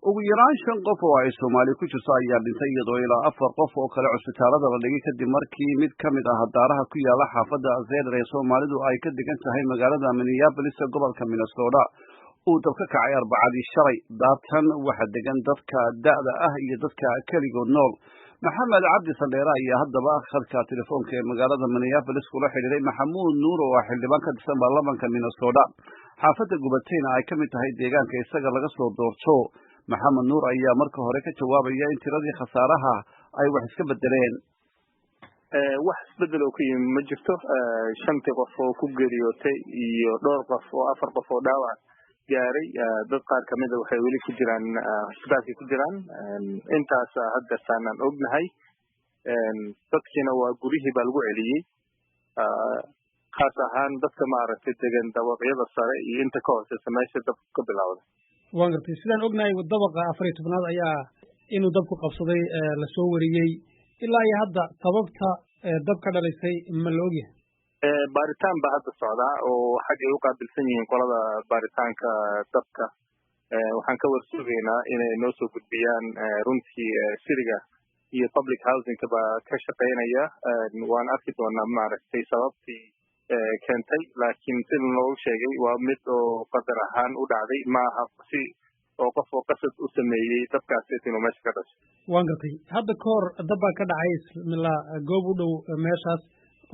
Ugu yaraan shan qof oo ay Soomaali ku jirto ayaa dhintay, iyadoo ilaa afar qof oo kale cusbitaalada la dhigay, kadib markii mid ka mid ah daaraha ku yaala xaafadda Cedar ee Soomaalidu ay ka degan tahay magaalada Minneapolis ee gobolka Minnesota uu dab ka kacay Arbacadii shalay. Daartan waxaa degan dadka da'da ah iyo dadka keligood nool. Maxamed Cabdi Sandheere ayaa haddaba khadka telefoonka ee magaalada Minneapolis kula xidhiiray Maxamuud Nuur, oo ah xildhibaan ka tirsan baarlamaanka Minnesota, xaafadda gubateyna ay ka mid tahay deegaanka isaga laga soo doorto. Maxamed Nuur ayaa marka hore ka jawaabaya in tiradii khasaaraha ay wax iska bedeleen. Wax isbedel oo ku yimi ma jirto. Shantii qof oo ku geeriyootay iyo dhowr qof oo afar qof oo dhaawac gaaray, dad qaar kamida waxay weli ku jiraan cisbitaalkay ku jiraan. Intaas haddeertaan aan ognahay. Dadkiina waa guryihii baa lagu celiyey, khaas ahaan dadka maaragtay degan dabaqyada sare iyo inta ka hooseysa meesha dabku ka bilowday. Waan gartay. Sidaan ognahay, dabaqa 14aad ayaa inuu dabku qabsaday lasoo wariyey. Ilaa iyo hadda sababta dab ka dhalisay ma la ogyahay? Baaritaan baa hadda socdaa oo xaggay u qaabilsan yihiin qolada baaritaanka dabka. Waxaan ka warsugaynaa inay noo soo gudbiyaan. Runtii cityga iyo public housingka baa ka shaqaynaya. Waan arki doonaa maaragtay sababtii keentay, laakiin sida loogu sheegay waa mid oo qadar ahaan u dhacday, maaha si oo qof oo qasad u sameeyey dabkaasi inuu meesha ka dhashay. Waan gartay. Hadda ka hor dab baa ka dhacay ismila goob u dhow meeshaas,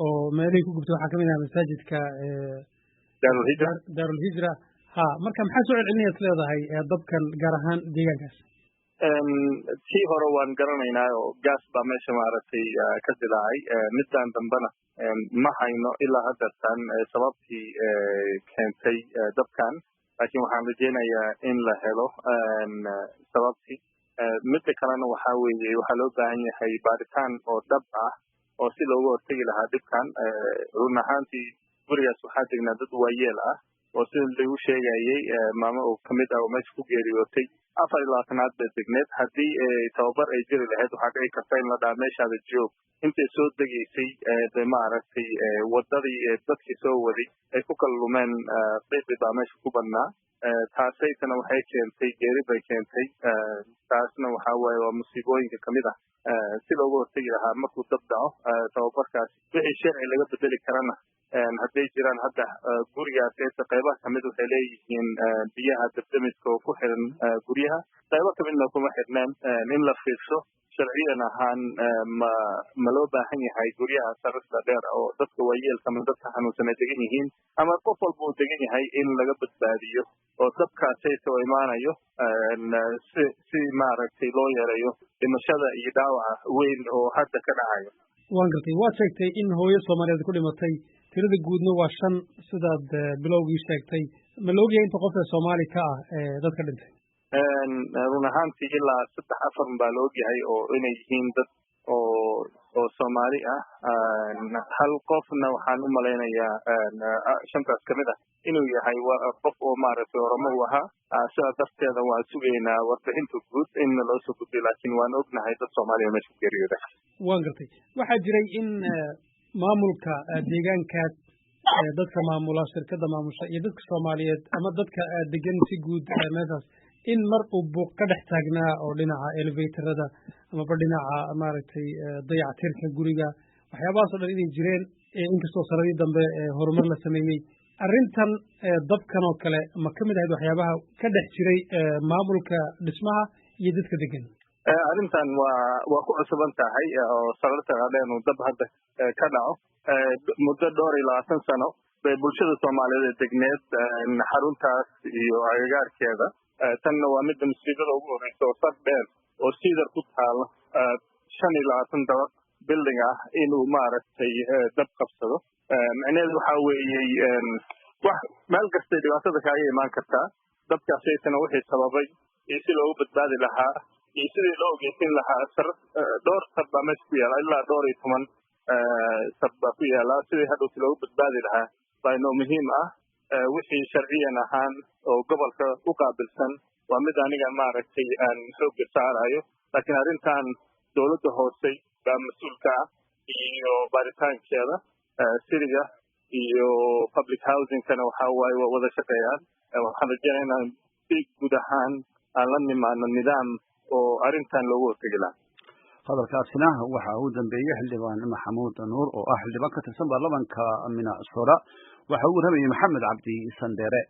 oo meelihii ku gubtay waxaa kamid aha masaajidka Daarulhijra. Daarulhijra, ha. Marka maxaa soo celcelinaya is leedahay dabkan, gaar ahaan deegaankaas? Tii hore waan garanaynaa oo gas baa meesha maaragtay ka dilaacay. Midaan dambena ma hayno ilaa haddeertaan sababtii keentay dabkan, laakiin waxaan rajaynayaa in la helo sababtii. Midda kalena waxaa weeye, waxaa loo baahan yahay baaritaan oo dhab ah oo si looga hortegi lahaa dhibkan. Run ahaantii gurigaas waxaa degnaa dad waayeel ah, oo sida lagu sheegayey maamo oo kamid ah oo meesha ku geeriyootay 24aad bay degneed. Haddii tababar ay jiri lahayd, waxaa dhici karta in la dhaha meeshaada joog. Intay soo degaysay de maaragtay wadadii dadkii soo waday ay ku kala lumeen, qiiqi baa meesha ku badnaa. Taasaytana waxay keentay geeri bay keentay. Taasna waxaa waaye waa musiibooyinka kamid ah. Si looga hortegi lahaa markuu dab dhaco, tababarkaas wixii sharci laga bedeli karana hadday jiraan. Hadda gurigaas eeta qaybaha kamid waxay leeyihiin biyaha dabdamiska oo ku xiran guryaha, qaybo kamidna kuma xirneen. In la fiirsho sharciyan ahaan ma loo baahan yahay guryaha sararta dheer oo dadka waayeelka ama dadka xanuunsan ay degan yihiin ama qof walba uu degan yahay in laga badbaadiyo oo dabkaasayta oo imaanayo, si maaragtay loo yareeyo dhimashada iyo dhaawaca weyn oo hadda ka dhacayo. Waan gartay. Waad sheegtay in hooyo Soomaaliyeed ku dhimatay, tirada guudna waa shan sidaad bilowgii sheegtay. Ma la ogyahay inta qof ee Soomaali ka ah ee dadka dhintay? Run ahaantii ilaa saddex afar baa la ogyahay oo inay yihiin dad oo Soomaali ah. Hal qofna waxaan u malaynayaa shantaas kamid ah inuu yahay qof oo maaragtay Oromo u ahaa. Sidaa darteeda waan sugaynaa warbixinta guud in loo soo gudbiyo, laakiin waan ognahay dad Soomaaliya meesha ku geeriyooda. Waan gartay. Waxaa jiray in maamulka deegaankaas, dadka maamula, shirkadda maamusha iyo dadka Soomaaliyeed ama dadka degan si guud meeshaas, in mar uu buuq ka dhex taagnaa oo dhinaca elevatorada amaba dhinaca maaragtay dayactirka guriga, waxyaabahaas o dhan inay jireen, inkastoo sanadii dambe horumar la sameeyey. Arrintan dabkan oo kale ma ka mid ahayd waxyaabaha ka dhex jiray maamulka dhismaha iyo dadka degan? Arrintan waa ku cusuban tahay oo sararta dhaadheen uu dab hadda ka dhaco. Muddo dhowr iyo labaatan sano bay bulshada Soomaaliyeed ee degneed xaruntaas iyo agagaarkeeda. Tanna waa midda musiibada ugu horeysa oo sar dheer oo Cedar ku taala, 25 dabaq building ah, inuu maaragtay dab qabsado. Micnaheedu waxaa weeyey wax meel kastay dhibaatada kaaga imaan kartaa. Dabkaasaytana wixii sababay iyo si loogu badbaadi lahaa iyo sidii loo ogeysin lahaa, sar dhowr sar baa meesha ku yaala, ilaa dhowr iyo toban sar baa ku yaala. Sidii hadhowti loogu badbaadi lahaa baa inoo muhiim ah. Wixii sharciyan ahaan oo gobolka u qaabilsan waa mid aniga maaragtay aan xoogga saarayo, laakiin arrintan dowladda hoose baa mas-uulka ah iyo baaritaankeeda. Cityga iyo public housingkana waxa waaye waa wada shaqeeyaan. Waxaan rajeynaya inaan si guud ahaan Aan la nimaano nidaam oo arrintan loogu hortegi lahaa. Hadalkaasina waxa uu dambeeyey Xildhibaan Maxamuud Nuur, oo ah xildhibaan ka tirsan baarlamaanka Minnesota. Waxa uu warramayey Maxamed Cabdi Sandheere.